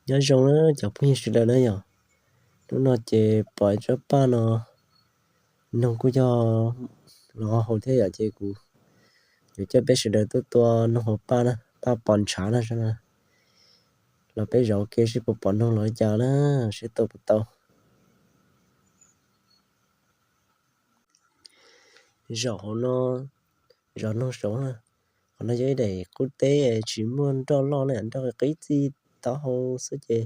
Nyob zoo na cov phooj ywg sawv daws na yom. Hnub no ces pom tsob paj no, noog kuj yog los haus thiab yom, ces kuv yuav coj peb sawv daws tuaj tua noog hauv paj na, paj pos ntshav na. Los peb zov ua ke seb puas pom noog los cas na, seb tua puas tau. Zaum hauv no zov noog saud na. Qhov no yog ib daim qub teb tsis muaj nroj loj na, nroj qib txij taub hau xwb ces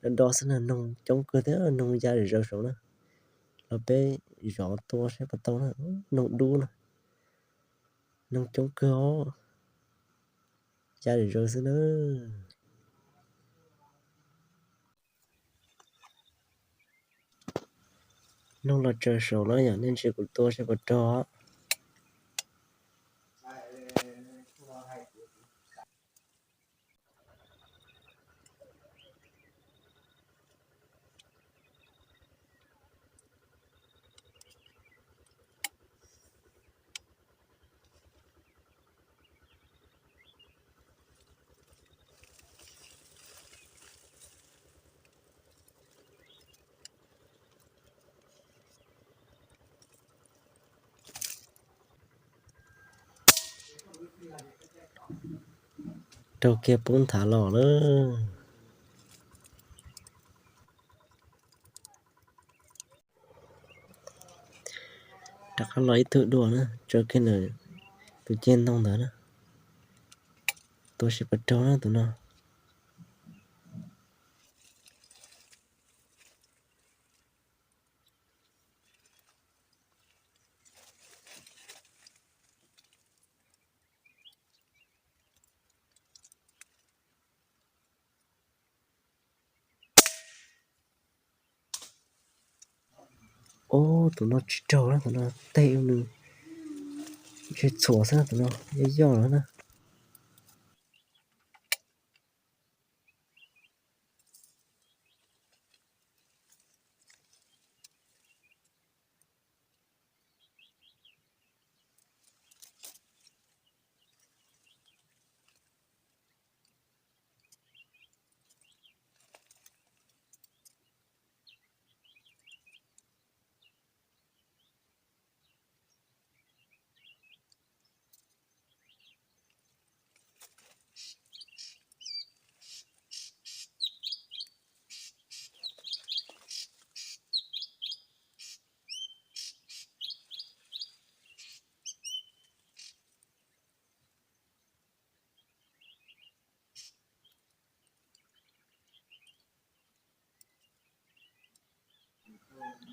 do do xwb na, noog coob kawg thiab noog ya zom zaws saud na. Los peb zov tua seb puas tau na, noog dub na, noog coob kawg os, ya zom zaws xwb na. Noog los tsaws saud no yom, nej ntsia kuv tua seb puas raug. Raug kiag poob nthav los lawm. Rov qab los ib tug dua na, tso kiag ntawm tus ceg ntoo ntawd na. Tua seb puas raug na tus no. Ub, tus no tsis raug na, tus no tej nws ntshe txhuam xwb na, tus no yoj yoj lawm na.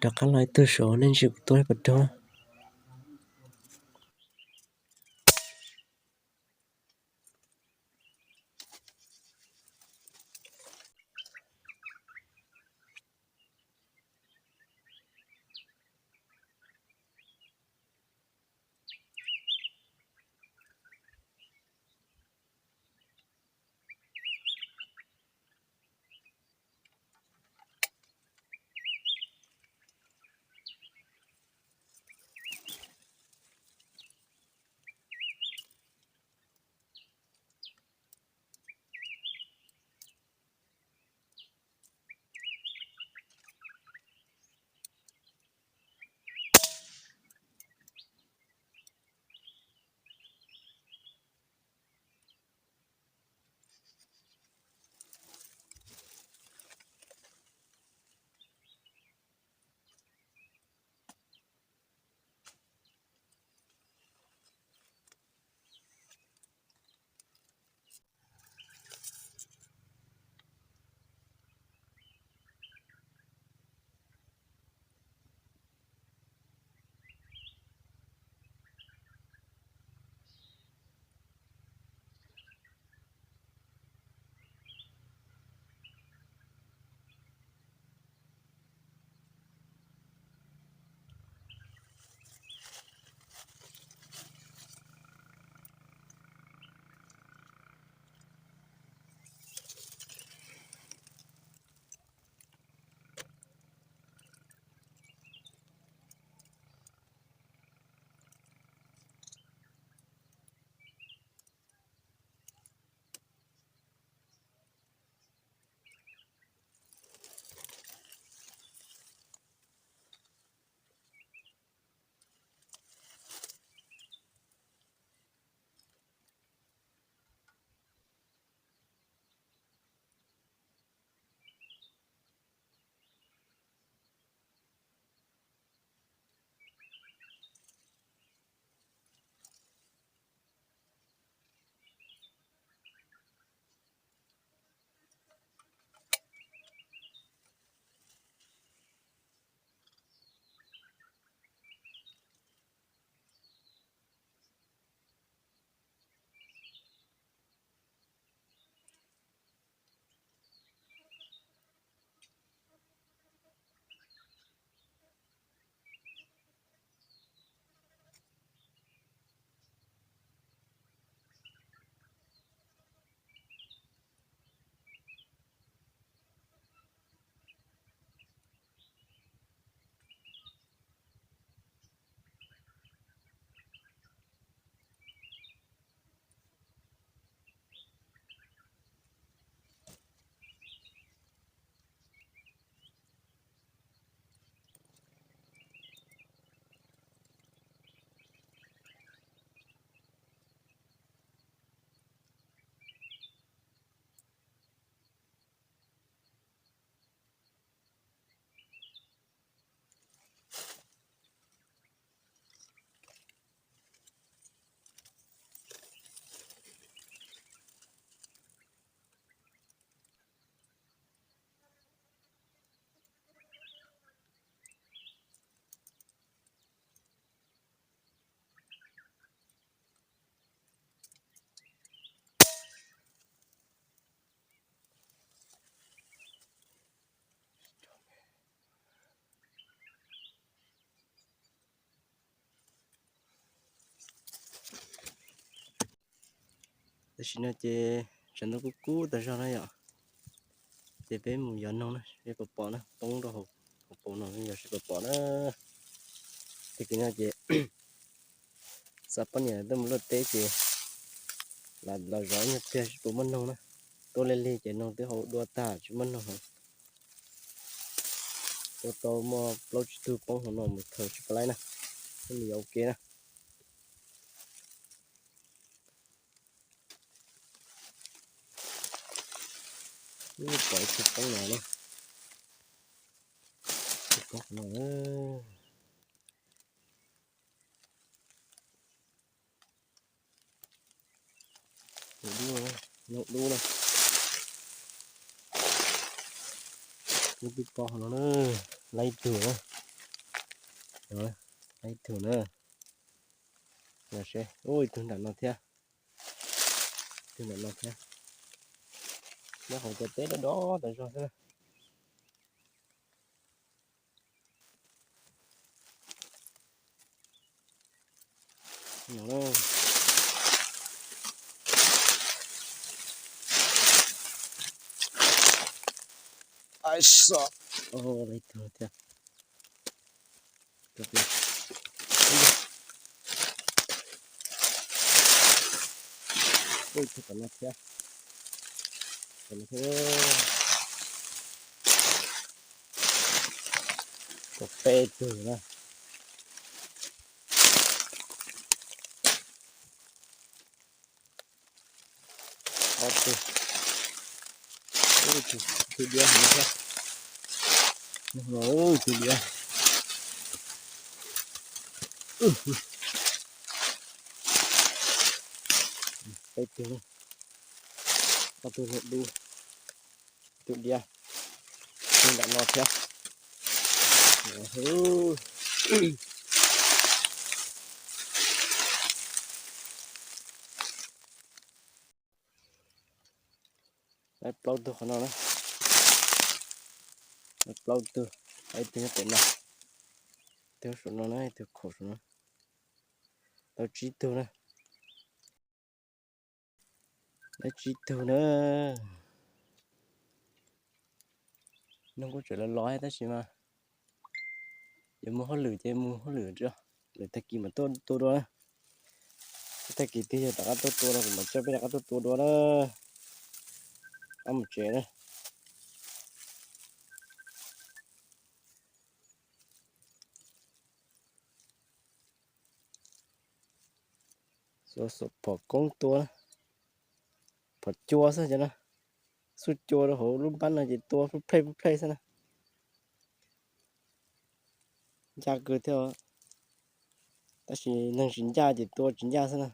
Rov qab los ib tug saud, nej ntsia kuv tua puas raug. Tam sim no ces sawv ntxov kub kub tas zog na yom. Ces peb mus yos noog na, seb puas pom na, poob rau hauv paus no yog seb puas pom na. Tag kis no ces xa poj niam tuaj mus luaj teb ces los zov nyuag pliag seb puas muaj noog na. Tuaj lig lig ces noog twb hau dua tag tsis muaj noog heev. Ua tau muaj plaub tsib tug poob hauv no mus khaws tsis pom laib na. Peb mus yos ua ke na. Pom ib tug poob no na. Ib tug poob no. Dub, noog dub na. Ib tug poob no na, laib ib tug na. Laib ib tug na. Ua ib tug nram no thiab. Ib tug nram no thiab. Nyob hauv cov teb dov dov tas zog xwb na. Ai so, ib tug thiab. Ib tug tom no thiab. Tom no thiab. Kaum peb tug na. Ob tug. Tus diav heev thiab. Tus diav. Peb tug. Ob tug dub. Tus diav. Tus nram no thiab. Plaub tug qhov no na. Plaub tug, ib tug nyob pem no, ib tug saum no na, ib tug khaum saum no. Tau tsib tug na. Tau tsib tug na. Noog kuj tseem los los tab sis mas yuav mus hauj lwm ces mus hauj lwm tso, lwm tag kis mam tuaj tua dua na. Tag kis twg yog rov qab tuaj tua no kuv mam coj peb rov qab tuaj tua dua na. Ab mus tsev na. Xuas phom koob tua, phom cua xwb cov no, xuj cua rau hauv lub npab no ces tua pub plej pub plej xwb na. Ncaj kawg thiab, tab sis neeg tsis ncaj ces tua tsis ncaj xwb na.